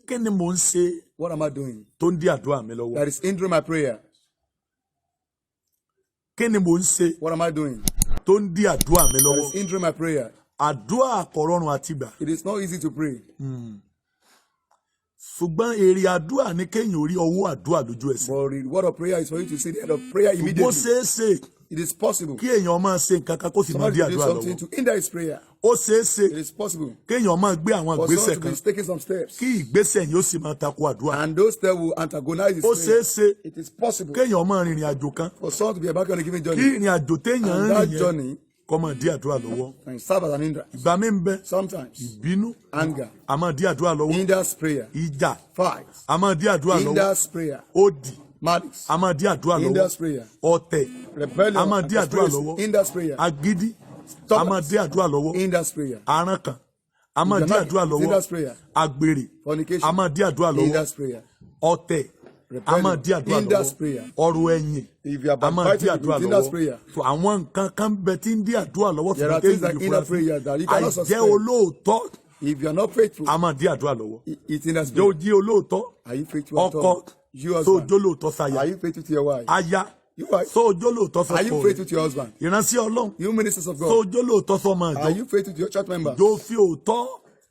Kí ni mò ń ṣe What am I doing tó ń dí àdúrà mi lọ́wọ́? that is hindering my prayer? Kí ni mò ń ṣe What am I doing tó ń dí àdúrà mi that lọ́wọ́? is hindering my prayer? Àdúrà kò rọrùn àti gbà. It is not easy to pray. Ṣùgbọ́n èrè àdúrà ní kéèyàn rí ọwọ́ àdúrà lójú ẹsẹ̀. But the word of prayer is for you to see the end of prayer Bó immediately. ṣeé ṣe It is possible. kí èèyàn máa ṣe nǹkan kan kó sì máa Somebody dí to do àdúrà something lọ́wọ́. to hinder his prayer. Ó ṣeé ṣe It is possible kéèyàn máa gbé àwọn for ìgbésẹ̀ someone to kan be taking some steps, kí ìgbésẹ̀ yìí ó sì máa tako àdúrà. and those steps will antagonize his Ó prayer. ṣeé ṣe It is possible kéèyàn máa rìnrìn àjò kan for someone to be embarking on a given kí journey, ìrìn àjò téèyàn ń and rìn that yẹn journey kó máa dí àdúrà lọ́wọ́. can serve as an hindrance. Ìgbà mi ń bẹ Sometimes ìbínú anger a máa dí àdúrà lọ́wọ́. hinders prayer, Ìjà fight a máa dí àdúrà lọ́wọ́. hinders prayer, Òdì malice a máa dí àdúrà lọ́wọ́. hinders prayer, Ọ̀tẹ̀ rebellion a máa and dí àdúrà conspiracy lọ́wọ́. hinders prayer, Agídí a máa dí àdúrà lọ́wọ́. hinders prayer, Aràn kan a máa dí àdúrà lọ́wọ́. hinders prayer, Àgbèrè fornication a máa dí àdúrà lọ́wọ́. hinders prayer, Ọ̀tẹ̀ a máa dí àdúrà hinders lọ́wọ́. prayer. Ọ̀rọ̀ ẹ̀yìn If you are a máa dí backbiting, àdúrà it hinders lọ́wọ́. prayer. So àwọn nǹkan kan bẹ tí ń dí àdúrà lọ́wọ́ There are ṣùgbọ́n things téèyàn that lè hinder fura sí. prayer that you cannot Àìjẹ́ suspend. olóòótọ́ If you are not faithful, a máa dí àdúrà lọ́wọ́. it hinders Jẹ́ prayer. o jí olóòótọ́? Are you faithful at Ọkọ all? You tó husband, jólóòótọ́ sáya. are you faithful to your wife? Aya You wife, tó jólóòótọ́ are you sọ́kọ rẹ̀. faithful to your husband? Ìránṣẹ́ Ọlọ́run You ministers of tó God, jólóòótọ́ sọ́mọ ìjọ. are you faithful to your church members? Ìjọ fi òótọ́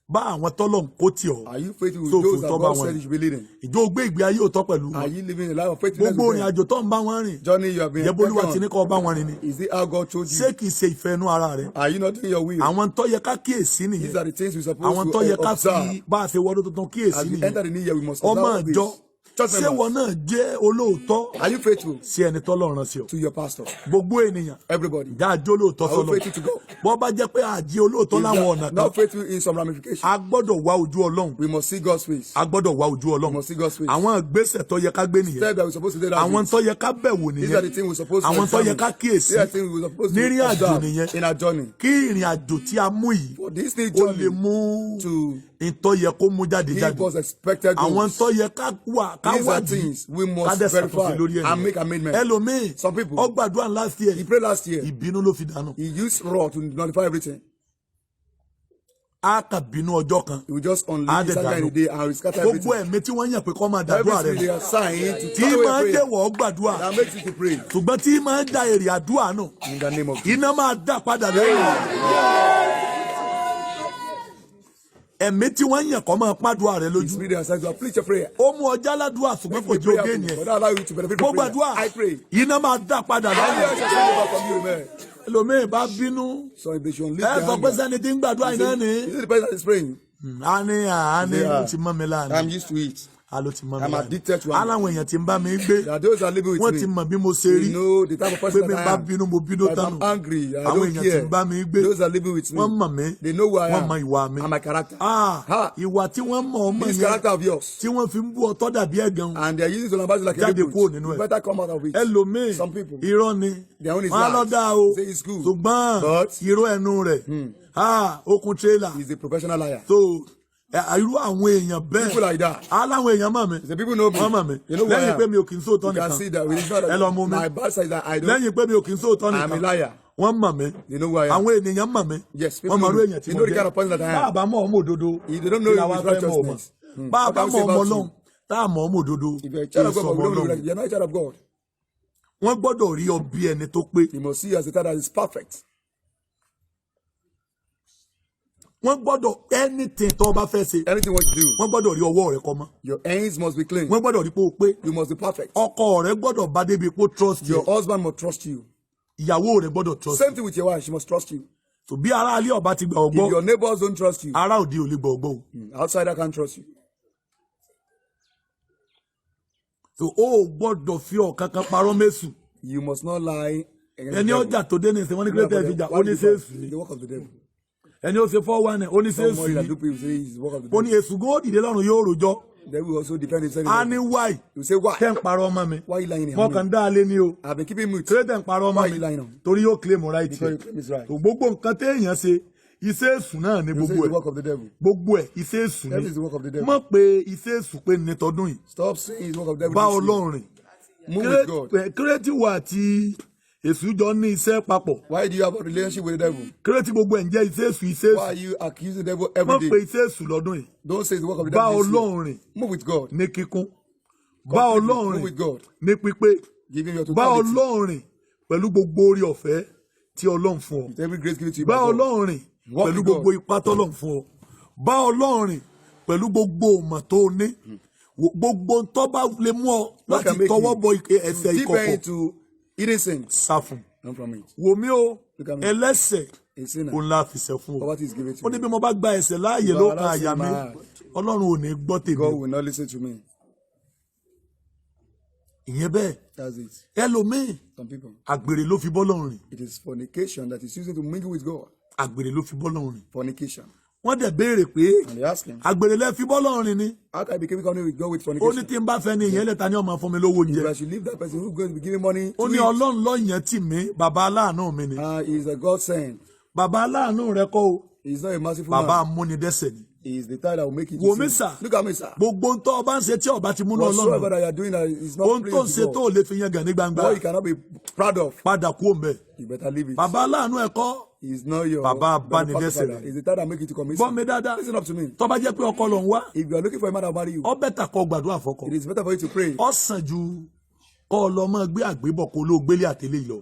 bá àwọn tọ́lọ̀ ń kó tì ọ́. Are you faithful with Tó those that fòótọ́ bá God wọn said rìn. you should be leading? Ìjọ gbé ìgbé ayé òótọ́ pẹ̀lú Are wọn. you living a life of faithfulness Gbogbo with ìrìn them? àjò tó ń bá wọn rìn. Journey you have been Ìjẹ́bólúwa ti taken ní on, kó bá wọn rìn ni. is it how God told you? Ṣé kìí ṣe ìfẹ́ inú ara rẹ̀? Are you not doing your will? Àwọn tó yẹ ká kíyèsí nìyẹn. These are the things we're supposed Àwọn to tó yẹ ká fi observe. bá a ṣe wọdún tuntun kíyèsí As we nìyẹn. enter the new year, we must Ọmọ observe all ìjọ this. Church ṣé wọn members, náà jẹ́ olóòótọ́ are you faithful sí ẹni tọ́lọ́run rán sí ọ? to your pastor? Gbogbo ènìyàn Everybody. ìjà àjọ olóòótọ́ Are you sọ́lọ́. faithful to God? Bọ́ bá jẹ́ pé àjí olóòótọ́ If láwọn you ọ̀nà are kan, not faithful in some ramifications, a gbọ́dọ̀ wá ojú Ọlọ́run. we must see God's face. A gbọ́dọ̀ wá ojú We Ọlọ́run. must see God's face. Àwọn ìgbésẹ̀ tó yẹ ká gbé nìyẹn. Step that we're supposed to take that Àwọn is. tó yẹ ká bẹ̀wò These nìyẹn. are the things we're supposed to Àwọn tó yẹ examine. ká kíyèsí These are the things we're supposed to nírìn àjò observe nìyẹn. in our journey. Kí ìrìn àjò tí a mú yìí For this new ó lè journey mú to ìtọ́ yẹ kó mú jáde give jáde. us expected Àwọn goals. tó yẹ ká wà ká These are wádìí things we ká must dẹ̀ ṣàtúnṣe verify lórí ẹ̀ and nìyẹn. make amendments. Ẹlòmíì Some people, ó gbàdúrà last year he prayed last year. ìbínú ló fi dànù. He used raw to nullify everything. Á kà bínú ọjọ́ kan He will just á unleash dẹ̀ his anger in dànù. a day and will scatter Gbogbo everything. ẹ̀mí tí wọ́n yàn pé kó máa Every dàdúrà rẹ̀ spirit they assign to tí turn away máa ń prayer jẹ́wọ́ gbàdúrà that makes you to pray ṣùgbọ́n tí máa ń da èrè àdúrà nù in the name of Jesus. iná máa dá padà lẹ́yìn. Ẹ̀mí tí wọ́n yàn kó máa pàdúrà rẹ The lójú. spirit they assign to afflict your prayer. Ó mú ọjà ládùúà ṣùgbọ́n Make kò the jẹ́ prayer ogé nìyẹn. but that allow you to benefit from Gbogbo prayer. àdúrà I pray. iná máa dá padà lẹ́yìn. Hallelujah shall send it back from you, amen. Ẹlòmíì bá bínú So if they should unleash ẹ their sọ pé anger, sẹ́ni tí ń gbàdúrà you iná see, ni. is it the person that is praying? A ní a ní They ó are. ti mọ́ mi láàánú. I'm used to it. A ló ti mọ́ mi I'm láàánú. addicted to anger. Aláwọn èèyàn tí ń bá mi gbé There are those that live with wọ́n me. ti mọ̀ bí mo ṣe They rí know the type of pé person mi that bá I am. bínú mo bínú If tán I'm nù. angry, I Àwọn don't èèyàn tí care. ń bá mi gbé Those that live with me, wọ́n mọ̀ mí they know who I wọ́n am mọ ìwà mi. and my character. Ah, Ha! ìwà tí wọ́n mọ̀ ọmọ This yẹn character of yours, tí wọ́n fi ń bú ọtọ́ dàbí ẹ̀gàn and they are using to lambast you like a jáde reproach. kúrò nínú You ẹ̀. better come out of it. Ẹlòmíì Some people, irọ́ ni their own is wọ́n á lọ lies. dá o Say it's good. ṣùgbọ́n But irọ́ ẹnu rẹ̀ ah, okun tírélà he's a professional liar. so irú àwọn èèyàn bẹ́ẹ̀ People like that. aláwọn èèyàn mọ̀ mi The people know me. wọ́n mọ̀ mi They know who I lẹ́yìn am. pé mi ò kì í sóòótọ́ You can nìkan see that it's not ẹ lọ mú mi my bad side that I don't. lẹ́yìn pé mi ò kì í sóòótọ́ I'm a nìkan liar. wọ́n mọ̀ mí They know who I am. àwọn ènìyàn mọ̀ mí Yes, people wọ́n mọ̀ know irú me. èèyàn tí They mo know the jẹ́ kind of person that I am. bá a bá mọ̀ ọmọ òdodo If they don't know kí la you wá with fẹ́ mọ̀ ọmọ righteousness. bá a What bá can we mọ̀ say ọmọ about Ọlọ́run you? tá a mọ̀ ọmọ òdodo If you're a child of èso God, but ọmọ we don't know Ọlọ́run you're not a child of God. wọ́n gbọ́dọ̀ rí ọ bí ẹni tó pé You must see you as a child that is perfect. Wọ́n gbọ́dọ̀ anything tó o bá fẹ́ ṣe Anything what you do, wọ́n gbọ́dọ̀ rí ọwọ́ rẹ kọ́ mọ́ your hands must be clean. Wọ́n gbọ́dọ̀ rí pé o pé. You must be perfect. Ọkọ rẹ gbọ́dọ̀ bá débi pé ó trust Your yẹ husband must trust you. Ìyàwó rẹ gbọ́dọ̀ trust. Same thing with your wife, she must trust you. So bí ará ilé ọba ti gbà ọ If gbọ́ your neighbors don't trust you, ará òde ò lè gbà ọ gbọ́ o. Outsider can't trust you. So o ò gbọ́dọ̀ fi ọ̀kan kan parọ́ mẹ́sù. You must not lie against Ẹni the devil. ọjà tó dé ní ìsìn wọn ní kílódé fi jà Why ó do ní you fight? sèésù ni. The work of the devil. Ẹni ó ṣe 419 ó ní sèésù Somebody that ni. do people say it's the work of the Ó ní devil. èsù gan ó dìde lọ́rùn yóò rojọ́. The devil also defend himself. A ní wáì You say why? tẹ́ ń parọ́ ọmọ mi Why you lying mọ́ on kàn me? dá a lé ní o. I've been keeping mute. Kílódé tẹ́ ń parọ́ ọmọ Why mi you lying on? torí yóò claim right Because you claim it's right. So gbogbo nǹkan téèyàn ṣe iṣẹ́ èṣù náà ni You say gbogbo it's the ẹ̀ work of the devil. gbogbo ẹ̀ iṣẹ́ èṣù That ni is the work of the devil. Mọ̀ pé iṣẹ́ èṣù pé ní tọdún yìí Stop saying it's the work of the devil bá this year. Ọlọ́run rìn. Move with God. Kírẹ́tì wà àti Èṣù jọ ní iṣẹ́ papọ̀. Why do you have a relationship with the devil? Kéré tí gbogbo ẹ̀ ń jẹ́ iṣẹ́ èṣù, iṣẹ́ èṣù. Why are you accusing the devil Má every pe day? iṣẹ́ èṣù lọ́dún yìí. Don't say it's the work of the Bá devil this year. Ọlọ́run rìn Move with God. ní kíkún. Bá Completely. Ọlọ́run Move rìn with God. ní pípé. Give him your Bá totality. Ọlọ́run rìn pẹ̀lú gbogbo orí ọ̀fẹ́ tí Ọlọ́run fún ọ. With every grace given to you Bá by God. Ọlọ́run rìn Walk pẹ̀lú with gbogbo God. ipá tọ́lọ́run fún ọ. Bá Ọlọ́run rìn pẹ̀lú gbogbo ìmọ̀ tó o ní. Gbogbo tó bá lè mú ọ What láti can make tọwọ́ you bọ ẹ̀ṣẹ̀ deeper ìkọ̀kọ̀, into hidden sins? sá fún. Run from it. Wò mí o, Look at me. ẹlẹ́ṣẹ̀ A sinner. òun la fìṣẹ́ fún o. Poverty is given to Ó ní me. bí mo bá gba ẹ̀ṣẹ̀ láàyè If I ló kan allow àyà sin in mi, my heart, Ọlọ́run ò ní gbọ́ tèmi. God will not listen to me. Ìyẹn bẹ́ẹ̀. That's it. Ẹlòmíì, Some people, àgbèrè ló fi bọ́lọ́run rìn. it is fornication that is using to mingle with God. Àgbèrè ló fi bọ́lọ́run rìn. Fornication. Wọ́n dẹ̀ béèrè pé And they ask him, àgbèrè lẹ fi bọ́lọ́run rìn ni. how can I be keeping company with God with Ó ní fornication? tí n bá fẹ́ ni ìyẹn lẹ́ta ní ọmọ fún mi lówó oúnjẹ. If I should leave that person who's going to be giving money Ó to ní eat, Ọlọ́run lọ́yàn tì mí, bàbá aláàánú mi ni. He is a God sent. Bàbá aláàánú rẹ kọ́ o. He is not a merciful Bàbá man. amúnidẹ́sẹ̀ ni. He is the type that will make you Wò to mí sin. sà. Look at me, sir. Gbogbo ń tọ́ ọba ń ṣe tí ọba ti múnú Ọlọ́run. Whatsoever that you are doing that is not Ohun tó ń pleasing ṣe to tó God, ò lè fi yangàn ní gbangba. what you cannot be proud of, Padà kú òǹbẹ̀. you better leave it. Bàbá aláàánú ẹ̀ kọ́. He is not your Bàbá benefactor abánidẹ́sẹ̀ father. ni. He's the type that make you to commit Gbọ́ sin. mi dáadáa. Listen up to me. Tó bá jẹ́ pé ọkọ ló ń wá, If you are looking for a man that will marry you, ó better kó gbàdúrà fọ́kọ. it is better for you to pray. Ó sàn ju kọ́ ọ lọ mọ́ gbé àgbébọ̀ kó ló gbélé àtẹlé yìí lọ.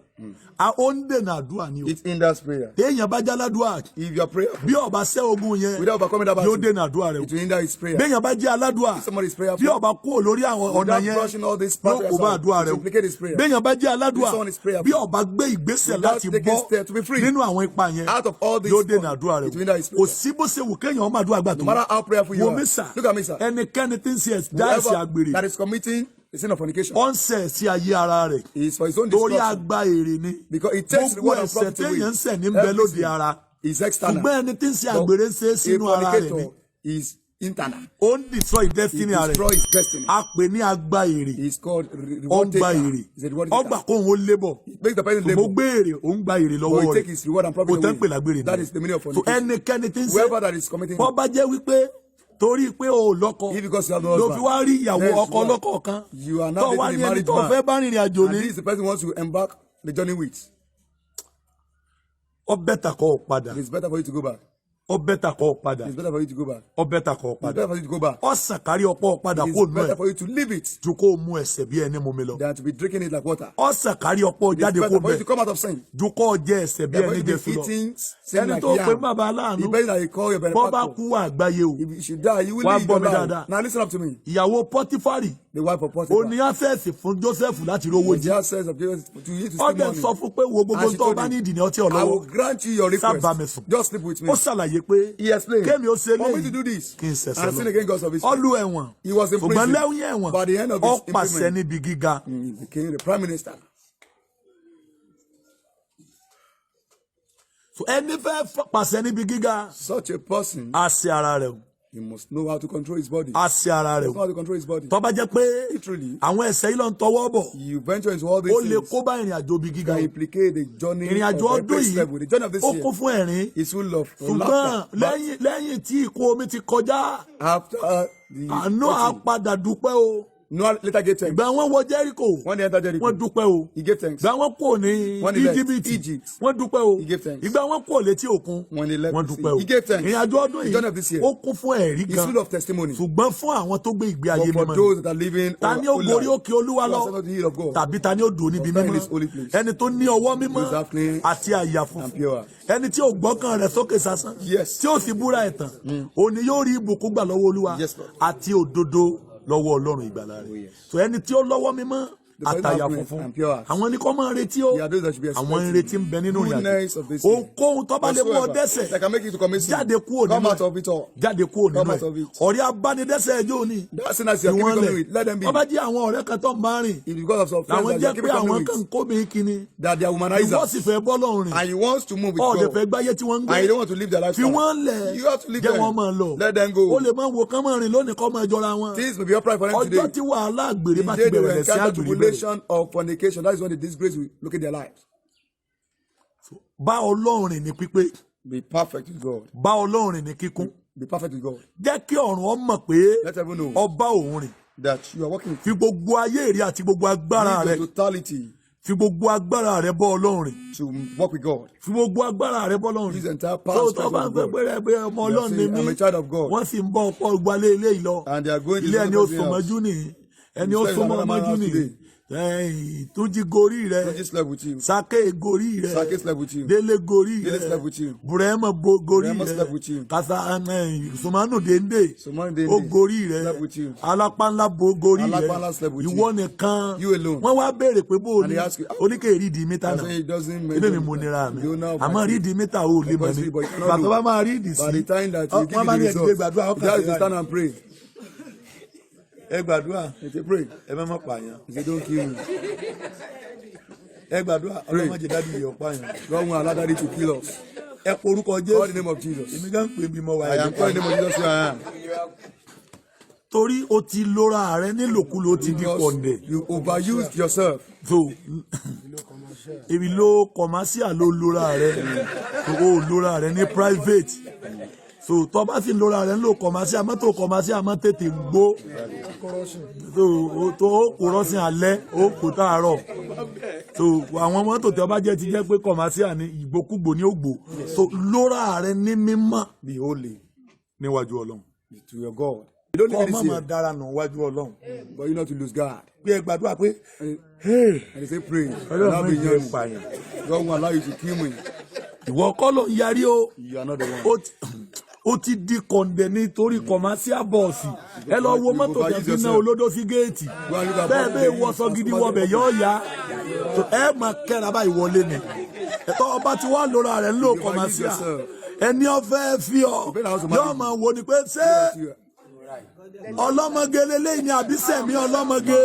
A ó ń dènà àdúrà ni o. It hinders prayer. Téèyàn bá jáládùá, If you are prayerful, bí ọba ṣẹ́ ogun yẹn, without overcoming that yóò battle, dènà àdúrà rẹ o. it will hinder his prayer. Béèyàn bá jẹ́ aládùá, If somebody is prayerful, bí ọba kúrò lórí àwọn ọ̀nà without yẹn, brushing all these yóò paths kó bá aside, àdúrà rẹ it o. implicate his prayer. Béèyàn bá jẹ́ aládùá, If someone is prayerful, bí ọba gbé ìgbésẹ̀ without láti taking bọ́ step to be free, nínú àwọn ipa yẹn, out of all these yóò dènà àdúrà rẹ it will hinder his o. Kò prayer. sí bó ṣe wù kéèyàn ọmọ àdúrà gbà tó. No matter how prayerful you Wò are, mí sà, look at me, sir. ẹnikẹ́ni tí ń ṣe dá ẹ̀ṣẹ̀ Whoever àgbèrè, that is committing the sin of fornication ó ń ṣẹ̀ sí ayé ara rẹ̀ is for his own torí destruction. àgbà èrè ni. Because it takes Gbogbo reward and ẹ̀ṣẹ̀ profit away. téèyàn ń ṣẹ̀ ní ń bẹ lóde Everything ara. is external. Ṣùgbọ́n ẹni tí ń ṣe But àgbèrè ń ṣe é a sínú ara rẹ̀ ni. fornicator is internal. Ó ń destroy He destiny rẹ̀. destroys his destiny. A pè ní agba èrè. He is called Ó reward ń gba taker. èrè. He's a reward Ó gbà taker. kóhun ó lébọ̀. He makes the person Mo labor. gbé èrè, ó ń gba èrè But lọ́wọ́ he rẹ̀. take his reward and Kò profit tẹ́ ń pè lágbèrè away. That is the meaning of So fornication. ẹnikẹ́ni tí ń ṣe, Whoever that is committing, bọ́ bá jẹ́ wípé torí pé o ò lọ́kọ if because you have no ló fi husband, wá rí ìyàwó then ọkọ you are- ọlọ́kọ kan you are now tó wá dating ní a ẹni married tó man. fẹ́ bá rìnrìn àjò And ní, this is the person who wants to embark the journey with. Ó better kó o padà. It is better for you to go back. Ó better kó o padà. It is better for you to go back. Ó better kó o It is padà. better for you to go back. Ó sàn kárí ọpọ́ padà It kó is nù ẹ̀ better for you to leave it ju kó o mú ẹsẹ̀ bí ẹni mú mi lọ. than to be drinking it like water. Ó sàn kárí ọpọ́ It is jáde kó better for you mẹ́ to come out of sin ju kó o jẹ ẹsẹ̀ bí than for ẹni you to jẹ be sùn lọ. eating sin Ẹni like tó pe yam. bàbá aláàánú, The person that you call your bọ́ bá benefactor, kú wà àgbáyé o. if you should die, you will Wá leave gbọ́ your mi life. dáadáa. Now listen up to me. Ìyàwó Pọ́tífárì The wife of ó Potiphar. ní access fún Joseph láti rówó Was jí. the access of Joseph to you to Ó steal dẹ̀ money. sọ fún pé wo gbogbo And she tó o told bá him, ní ìdìní ọtí I ọlọ́wọ́. will grant you your Sábà mi request. sùn. Just sleep with me. Ó ṣàlàyé pé He explained. kémi ó ṣe For me léyìí to do this kí n ṣẹ̀ṣẹ̀ and sin lọ. against God of Israel. Ó lu ẹ̀wọ̀n. He was in Ṣùgbọ́n prison. lẹ́yìn ẹ̀wọ̀n, But at the end of ó his pàṣẹ imprisonment, níbi gíga. he became the prime minister. So ẹni fẹ́ pàṣẹ níbi gíga, Such a person, á ṣe ara rẹ̀ o. he must know how to control his body. Á ṣe ara rẹ̀ He o. must know how to control his body. Tó bá jẹ́ pé Literally, àwọn ẹ̀ṣẹ̀ yìí ló ń tọwọ́ bọ̀, you venture into all ó these lè things kó bá ìrìn àjò ibi gíga can o. implicate the journey Ìrìn àjò of the ọdún next yìí, level. The journey of this ó year kún fún ẹ̀rín. is full of Ṣùgbọ́n laughter. But lẹ́yìn tí ikú omi ti kọjá, after the àánú á party, padà dúpẹ́ o. Noah later gave thanks. Ìgbà wọn wọ Jẹ́ríkò, When they entered Jericho, wọ́n dúpẹ́ o. he gave thanks. Ìgbà wọn kò ní When he left Íjíbítì, Egypt, wọ́n dúpẹ́ o. he gave thanks. Ìgbà wọn kò létí òkun, When he left wọ́n the dúpẹ́ sea, o. he gave thanks. Ìrìn àjò ọdún The journey of this yìí year ó kún fún ẹ̀rí is gan. full of testimony. Ṣùgbọ́n fún àwọn tó gbé ìgbé ayé But for mímọ́ ni. those that are living Ta ni ó holy gorí life, òkè Olúwa who lọ are set on the hill of God, tàbí ta ni ó dùn níbi or stand in mímọ́? his holy place, Ẹni tó ní ọwọ́ mímọ́ who is half clean àti àyà and funfun, pure. ẹni tí ò gbọ́kàn rẹ̀ sókè sásán, Yes. tí ó sì búra ẹ̀tàn, òní yóò rí ìbùkún gbà lọ́wọ́ Olúwa Yes, Lord. àti òdodo lọ́wọ́ Ọlọ́run ìgbàlà rẹ̀. So ẹni tí ó lọ́wọ́ mímọ́ The person àtàyà have clean funfun, and pure heart. àwọn ní kò máa retí o. They are those that should be Àwọn expecting ìrètí ń bẹ nínú ìrìn goodness àjò. of this year. Ohunkóhun tó bá lè mú ọ Whatsoever dẹ́ṣẹ̀, that can make you to commit sin, jáde kúrò come nínú out of it all. jáde kúrò Come nínú out ẹ̀. of it. Ọ̀rẹ́ abánidẹ́ṣẹ̀ ẹjọ́ òní, That sin as you are fi keeping wọ́n company lẹ̀. with, let them be. Wọ́n bá jẹ́ àwọn ọ̀rẹ́ kan tó ń bá rìn, If because of some friends làwọn that you jẹ́ are pé keeping àwọn company kan with, kó mi kíni, that they are ìwọ womanizers, sì fẹ́ bọ́ lọ́rùn rìn, and you want to move with ọ̀ọ́dẹ̀ God, fẹ́ gbáyé tí wọ́n ń gbé, and you don't want to live their fi lifestyle, wọ́n lẹ̀, you have to leave jẹ́ wọ́n them. máa lọ. Let them go. Ó lè máa wo kán máa rìn lónìí kọ́ máa jọra wọn. Things may be upright for them Ọjọ́ today. tí wàhálà àgbèrè The bá ti day they bẹ̀rẹ̀ will lẹ̀ sí encounter àgbèrè bẹ̀rẹ̀. tribulation of fornication, that is when the disgrace will look at their lives. Bá Ọlọ́run rìn ní pípé. Be perfect with God. Bá Ọlọ́run rìn ní kíkún. Be perfect with God. Jẹ́ kí ọ̀run ọ mọ̀ pé Let everyone know ọba òun rìn. that you are working Fi gbogbo ayé rẹ àti gbogbo agbára with rẹ your totality. Fi gbogbo agbára rẹ bọ́ Ọlọ́run rìn. To work with God. Fi gbogbo agbára rẹ bọ́ Ọlọ́run rìn. Use entire power Tó and tó strength bá ń of pẹ́ God. pé rẹ pé ọmọ You are Ọlọ́run ni saying, mí. "I'm a child of God." Wọ́n sì ń bọ́ ọ̀pọ̀ gbalé ilé yìí lọ. And they are going to Ilé ẹni ó somebody's house. sọmọjú nìyí. Ẹni ó You slept with súnmọ́ another man's ọmọjú house nìyí. today. Ẹ̀yìn, Túnjí gorí rẹ. Tunji slept with you. Sake gorí rẹ. Sake slept with you. Délé gorí Délé rẹ. slept with you. Bùrẹ́mọ̀ bo gorí Burema rẹ. slept with you. Kasa Sùmánù Dèndé. Sumanu Dende Ó gorí rẹ. slept with you. Alápánlá bo gorí rẹ. Alápánlá slept with you. Ìwọ nìkan. You alone. Wọ́n wá béèrè pé bó o And ní they ask you, oníkè rídìí mítà I náà. say it doesn't Ebí mi measure mo nira mi. The owner of Àmọ́ my rídìí mítà ò lè mọ̀ ni. Because but you cannot Bàtọ́ know. bá máa rídìí sí. By the time that you give Wọ́n bá you ní the ẹ dìde result, gbàdúrà you ọkàn have sí to báyìí. stand and pray. Ẹ gbàdúrà. They say, pray. Ẹ má má pààyàn. He say, don't kill me. Ẹ gbàdúrà ọlọ́mọdé dábì ìyọ̀ pààyàn. God won't allow daddy to kill us. Ẹ porúkọ Call Jésù. the name of Jesus. Èmi gan pè mí mọ wà I am calling the name of Jesus where I am. Torí o ti lora rẹ nílòkulò, o ti di Because kọ̀ǹdẹ̀. you overused yourself. So èmi ló commercial ló lora rẹ. So o lora rẹ ní private. So tó bá sì lora rẹ nílò commercial, mọ́tò commercial mọ́ tètè gbó. So o tó o kò rọ́sìn alẹ́, o kò tààrọ̀. So àwọn mọ́tò tí wọ́n bá jẹ́ ti jẹ́ pé commercial ni ìgbókúgbò ní ògbò. So lora rẹ ní mímọ́ Be holy níwájú Ọlọ́run. to your God. You don't Kọ́ live ọ má this máa year, dára nù wájú Ọlọ́run. but you not to lose God. Pé ẹ gbàdúrà pé And they say, pray. Ọlọ́run And I'll be má jẹ́ young. pààyàn. God won't allow you to kill me. Ìwọ kọ́ ló ń yarí o. You are not the one. Ó ti di kọ̀ǹdẹ̀ nítorí commercial bus. Ẹ lọ wo mọ́tò tó fi ná olódó sí géètì. Bẹ́ẹ̀ bẹ́ẹ̀ wọṣọ gidi wọbẹ̀ yóò ya. So, ẹ máa kẹ́ra báyìí wọlé ni. Ẹ̀tọ́ ọba tí wàá lóra rẹ̀ ń lò commercial. Ẹni ọ̀fẹ́ fi ọ yóò máa wo ni pé ṣé ọlọ́mọge lélẹ́yìn ni àbí sẹ̀mí ọlọ́mọge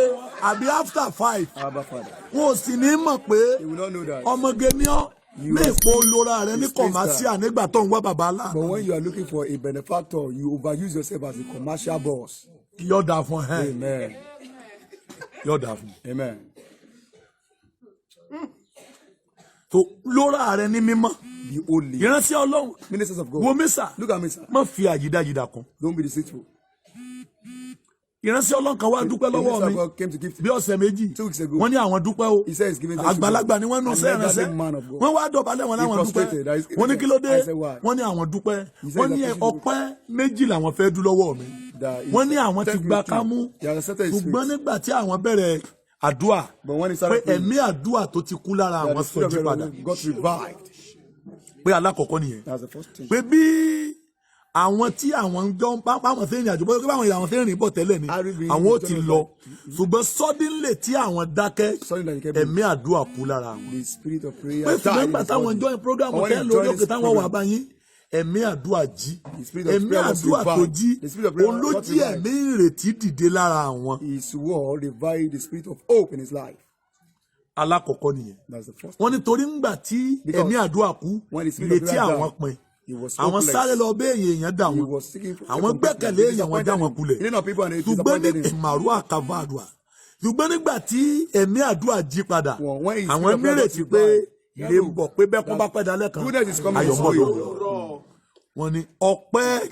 àbí after five. Abba Father. Wọn ò sì ní mọ̀ pé You will not know that. ọmọge ní ọ ní ìpò olóra rẹ ní commercial nígbà tó ń wá bàbá aláàánú. But when you are looking for a benefactor, you overuse yourself as a commercial boss. Yóò dáa fún ẹ. Amen. Yóò dáa fún. Amen. Tó lóra rẹ ní mímọ́. Be holy. Ìránṣẹ́ Ọlọ́run. Ministers of God. Wo mísà. Look at me, sir. Má fi àyídáyídá kan. Don't be deceitful. Ìránṣẹ́ Ọlọ́run kan wá dúpẹ́ The lọ́wọ́ minister mi of God came to give bí ọ̀sẹ̀ 2 2 weeks ago. Wọ́n ní àwọn dúpẹ́ o. He said he's giving thanks to Àgbàlagbà God. ni wọ́n nù An sẹ́ ìránṣẹ́. elderly man of God. Wọ́n wá dọ̀bálẹ̀ wọn He láwọn dúpẹ́. prostrated. That is- Wọ́n ní kí ló dé? I said, why? Wọ́n ní àwọn dúpẹ́. He said Wọ́n ní he's appreciative. ọpẹ́ méjì làwọn fẹ́ dú lọ́wọ́ mi. That he Wọ́n ní àwọn ti thank gba you too. kámú. He has accepted his Ṣùgbọ́n fate. nígbà tí àwọn bẹ̀rẹ̀ àdúà But when he pé started praying, ẹ̀mí àdúà tó ti kú lára that àwọn the spirit of sọjí padà. God got revived. Pé alákọ̀ọ́kọ́ nìyẹn. That's the first thing. Pé bí àwọn tí àwọn ń jọ ń bá àwọn fẹ́ rìn àjò bóyá pé báwọn àwọn fẹ́ rìn bọ̀ tẹ́lẹ̀ ni àwọn ò ti lọ, ṣùgbọ́n suddenly tí àwọn dákẹ́, Suddenly that he kept ẹ̀mí àdúrà kú lára àwọn. The spirit of prayer Pé died ṣùgbọ́n in nígbà his táwọn body. join program But when tẹ́ he lórí joined òkè this táwọn wà program, bá yín, ẹ̀mí àdúrà jí. The spirit of Ẹ̀mí prayer was àdúrà tó revived. jí The spirit of prayer òun ló got jí revived. ẹ̀mí ìrètí dìde lára àwọn. His word revived the spirit of hope in his life. Alákọ̀ọ́kọ́ nìyẹn. That's the first. Wọ́n ní torí ńgbà tí Because ẹ̀mí àdúrà kú, when the spirit of ìrètí prayer died, àwọn pin. he was Àwọn hopeless. sáré lọ bẹ́ èèyàn dà He wọ́n. was seeking for Àwọn gbẹ́kẹ̀lé èèyàn, wọn dá wọn kulẹ̀. He didn't know people and he Ṣùgbọ́n ní disappointed him. ìmàrú àkàbàdùà, ṣùgbọ́n nígbà tí ẹ̀mí àdúrà jí padà, Well, when his àwọn spirit of prayer nírètí got pé revived, ire ń bọ̀, pé bẹ́kún bá pẹ́ dalẹ́ kan, goodness is coming ayọ̀ ń bọ̀ his way. lówùúrọ̀. Wọ́n ní ọpẹ́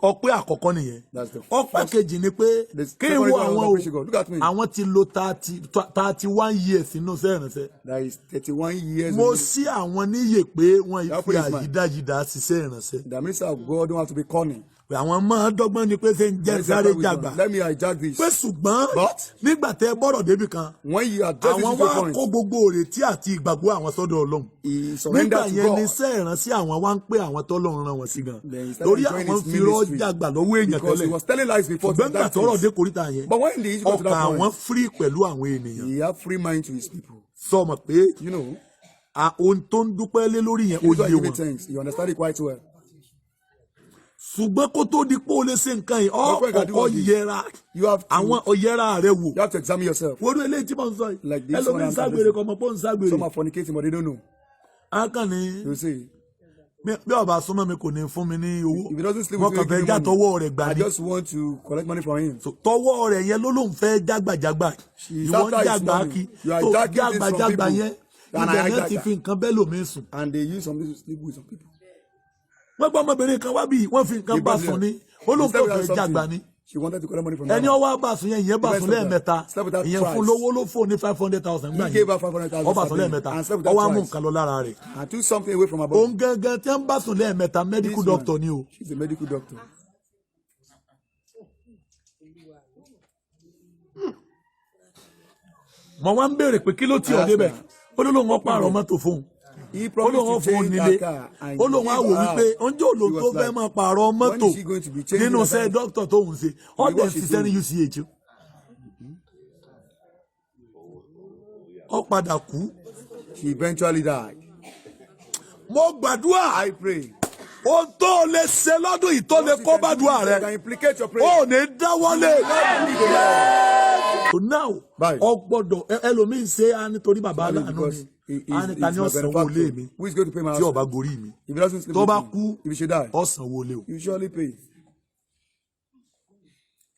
ọpẹ́ àkọ́kọ́ nìyẹn. That's the Ọpẹ́ kejì ni pé The kí n second wo reason I àwọn was o appreciate God. Look at me. àwọn ti lo 31 years nínú iṣẹ́ ìránṣẹ́. That is 31 years. Mo sí àwọn níyè pé wọ́n That fi praise man. àyídáyidá ṣiṣẹ́ ìránṣẹ́. The minister of God don't have to be cunning. Pé àwọn máa dọ́gbọ́n ni pé ṣe ń jẹ́ Minister sáré of God, jàgbà. let me hijack this. Pé ṣùgbọ́n But nígbà tẹ bọ́rọ̀ débì kan, when you address this àwọn to wá a point, kó gbogbo òrètí àti ìgbàgbọ́ àwọn sọ́dọ̀ Ọlọ́run. he Nígbà surrendered to yẹn ni God. iṣẹ́ ìránṣẹ́ àwọn wá ń pé àwọn tọ́lọ́run rán wọn sí gan, Then he started torí enjoying àwọn his fi rọ́ ministry. jàgbà lọ́wọ́ èèyàn Because he tẹ́lẹ̀. was telling lies before to Ṣùgbọ́n nígbà that tọ́rọ̀ things. dé koríta yẹn, But when the issue got to ọkàn that àwọn point, free pẹ̀lú àwọn ènìyàn. he had free mind to his people. Sọmọ pé You know, ohun tó ń dúpẹ́ lé lórí yẹn ó you yé give wọn. thanks. You understand it quite well. Ṣùgbọ́n kó tó di pé o lè ṣe nǹkan yìí, ọ But when you can do kọ́kọ́ all this, yẹra You have to, àwọn ọ̀yẹ́ra rẹ wò. you have to examine yourself. Wọ́n eléyìí tí mo ń sọ yìí, Like this one ẹlòmíín I'm ságbèrè kọ́ mọ̀ pé ó ń ságbèrè. Some are fornicating, but they don't know. Á kàn ní You see, bí ọba súnmọ́ mi kò ní fún mi ní owó. if he doesn't sleep Wọ́n with kàn me, fẹ́ give já me tọwọ́ money. rẹ̀ gbà I ní. just want to collect money from him. So, tọwọ́ rẹ̀ yẹn ló lóun fẹ́ jágbàjágbà. She's Ìwọ ń after his jágbà money. kí. You are Tó jacking things from jágbàjágbà people. yẹn, And ibẹ̀ I náà hijack ti that. fi nǹkan bẹ́ẹ̀ lòmíín sùn. And they use something to sleep with some people. Wọ́n gbọ́ ọmọbìnrin kan wá bí wọ́n fi nǹkan They bá brought sùn her. ni. Ó lóun Instead kò we have fẹ́ jágbà something. ni. She wanted to collect money from Ẹni her. ọwọ́ abàsùn yẹn, ìyẹn bàsùn The best of lẹ́ẹ̀mẹ́ta. them. Slept with her Ìyẹn fún thrice. lówó, ló fò ní 500,000 gbà He gave yẹn. her 500,000 Ó bàsùn that day lẹ́ẹ̀mẹ́ta, and slept with her ọwọ́ amú thrice. nǹkan lọ lára rẹ̀. And took something away from her body. Òun gangan tí wọ́n bá sùn lẹ́ẹ̀mẹ́ta, medical This man, doctor ni o. she's a medical doctor. Mo wá ń béèrè pé kí ló tí ọ débẹ̀. Ó ló lóun ó pààrọ̀ mọ́tò fóun. He Ó promised lóun ó to fóun change nílé. her car and Ó lóun á give wò her wípé house. oúnjẹ òlò He tó was fẹ́ like, máa pààrọ̀ mọ́tò when is she going to be changing nínú her iṣẹ́ car? dókítà tóun ṣe. Ó With dẹ̀ what she's ṣiṣẹ́ ní doing. UCH. Ó padà kú. She eventually died. Mo gbàdúrà, I pray. ohun tó o lè ṣe lọ́dún yìí tó lè kó bàdúrà rẹ, Can implicate your prayer. ó ní dáwọ́lé. So now, Báyìí. ọ gbọ́dọ̀ ẹlòmíín ṣe á nítorí bàbá aláàánú Because mi, he á ní ta is ni ó my sanwó ilé benefactor. mi Who is going to pay my tí house? ó bá gorí mi? If he doesn't sleep Tó with bá me, kú, if he should die, ó sanwó ilé o. you surely pay.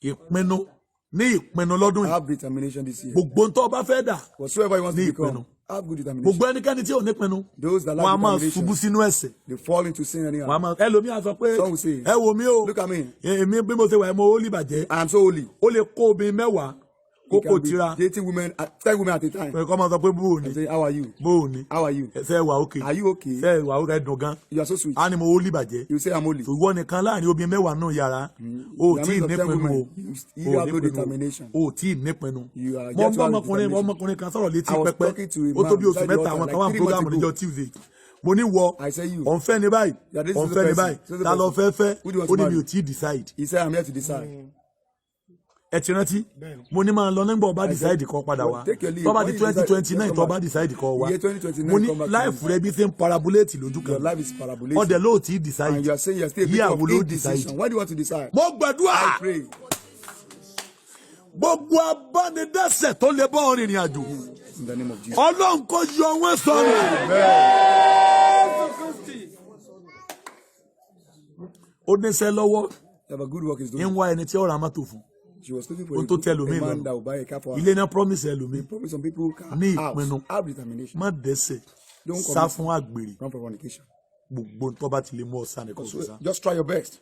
Ìpinnu ní ìpinnu lọ́dún yìí, Have determination this year. gbogbo tó o bá fẹ́ dà, Whatsoever you want ní to become, ìpinnu. have good determination. Gbogbo ẹnikẹ́ni tí ò ní pinnu, Those that wọn a lack máa determination, ṣubú sínú ẹ̀ṣẹ̀. they fall into sin anyhow. Wọn a máa, ẹlòmíà sọ pé, Some will say, ẹ wo mi o, "Look at me. Èmi bí mo ṣe wà ẹ, mo ó lì bàjẹ́. I am so holy." Ó lè kó obìnrin 10 He kókó can be tira. dating women, 10 women at a time. Kọ́ máa sọ pé bó o ní And say, "How are you? bó o ní, How are you? ṣe wà okay? Are you okay? Ṣe wà okay? Dùn gan." You are so sweet." Á ní mo ó lì bàjẹ́. You say, "I'm holy." Ìwọ nìkan láàrin obìnrin 10 náà yàrá o, You are tí ì made of 10 nípinnu o. women. You O have no nípinnu determination. o, ò tí ì nípinnu. You are Mo yet ń to bá have ọmọkùnrin determination. ọmọkùnrin kan sọ̀rọ̀ létí I was pẹpẹ. talking to a Ó tó man bí oṣù beside the 3, altar àwọn like kan wà ní 3 program months ago. níjọ́ Tuesday. Mo ní wọ I say you. ọ̀nfẹ́ ní báyìí, You are this ọ̀nfẹ́ ní person, báyìí, so so ta lọ person. fẹ́ fẹ́? Who do you want Ó to ní mi marry? ò tí ì decide. He said, "I'm here to decide." Ẹ ti rántí mo ní máa lọ nígbà ọba decide kan padà wá. Take your leave. Tó bá di When you twenty decide, twenty nine just tó come bá back. decide kan wá. Year 2029, Mo ní come back to life me. rẹ bí ṣe ń parabolate lójú Your kan, life is parabolating. ọdẹ ló ti decide. And you are saying you are still a Yíyàwó victim of ló indecision. decide. Why do you want to decide? Mo gbàdúrà, I pray. gbogbo abánidẹ́sẹ̀ tó lè bọ́ rìnrìn àjò, In the name of Jesus. Ọlọ́run kò yọ wọ́n sọnù. Ó níṣẹ́ lọ́wọ́, You have a good work is ń doing. wá ẹni tí ó ra mọ́tò fún. She was looking for Ohun tó tẹ a ẹlòmíì man lọ́nà. that will buy a car for her. Ilé náà promise ẹlòmíì. Promise some people car, Ní house. ìpinnu. Have determination. Má dẹ́sẹ̀, Don't sá commit fún àgbèrè. Run for fornication. Gbogbo tó bá ti lè mú ọ sá nìkan kò sá. Just try your best.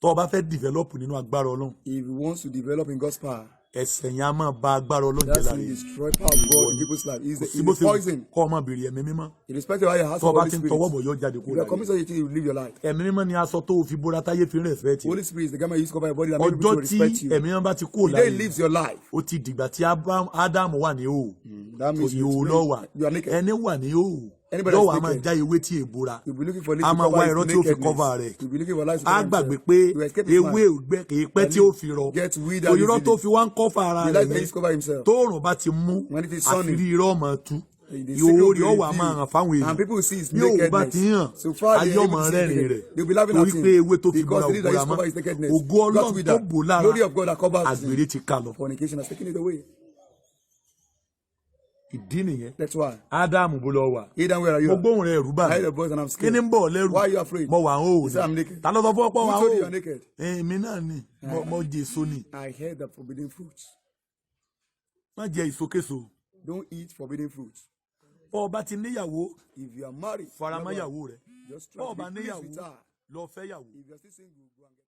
Tó o bá fẹ́ develop nínú agbára Ọlọ́run, If you want to develop in God's power, ẹ̀ṣẹ̀ yẹn á máa ba agbára Ọlọ́run jẹ́ that lára sin yìí. destroy power of God in people's life. It's Kò the, sí it's bó the ṣe poison. kọ́ ọ máa béèrè ẹ̀mí mímọ́. Irrespective of how you ask Tó o for bá Holy ti ń Spirit. tọwọ́ bọ̀, yọ jáde If kó you are láyé. committing such a thing, you live your life. Ẹ̀mí mímọ́ ni aṣọ tó o fi bóra táyé fi ń respect. Holy Spirit is the garment you use to cover your body that make people Ọjọ́ to tí respect you. ẹ̀mí mímọ́ bá ti kúrò The day láyé, lives your life. ó ti dìgbà tí Ádámù wà ní òò. That means you Ìhòòhò lọ wà. you are naked. Ẹni wà ní òò Anybody yóò that's wá máa naked, já ewé tí èbúra, you'll be looking for a leaf to máa cover wá his irọ́ tí ó fi nakedness. cover rẹ̀. You'll be looking for lies to Á cover gbàgbé himself. pé You escape his ewé mind. ògbẹ kì í pẹ́ tí ó fi rọ. Get withered Irọ́ easily. tó fi wá ń cover ara The rẹ̀ lies that ní he cover himself. tóòrùn bá ti mú, When it is sunny, àṣírí irọ́ ọmọ tú. the Ìhòòhò secret rẹ̀ will be ọwà máa hàn fáwọn revealed. èèyàn. And people will see his Bí òun bá nakedness. ti hàn, So far they ayé are ọmọ able to see rẹ́rìn his rẹ̀, They'll be laughing at torí him. pé ewé tó fi Because bóra the leader òbúra is mọ́. cover his nakedness. Ògo God Ọlọ́run with tó that. bò lára, Glory of God that covers him. àgbèrè ti ká lọ. Fornication has taken it away. Ìdí nìyẹn. That's why. Ádámù, bó lọ wà? Adam, where are you? Mo gbóhùn rẹ, ẹ̀rù bà I mí. heard a voice and I'm Kí scared. ni ń bọ̀ lẹ́rù? Why are you afraid? Mo wà ń hò He said, "I'm naked." Ta ló sọ fún ọpọ Who wà told you ó you are naked? Èmi náà ni mo jẹ èso ni. I heard the forbidden fruits. Má jẹ ìsókèso. Don't eat forbidden fruits. Bọ́ ọ bá ti níyàwó, If you are married, faramọ́yàwó rẹ. just try Bọ́ ọ to bá be pleased níyàwó, with her. lọ fẹ́yàwó. If you are still single, go and get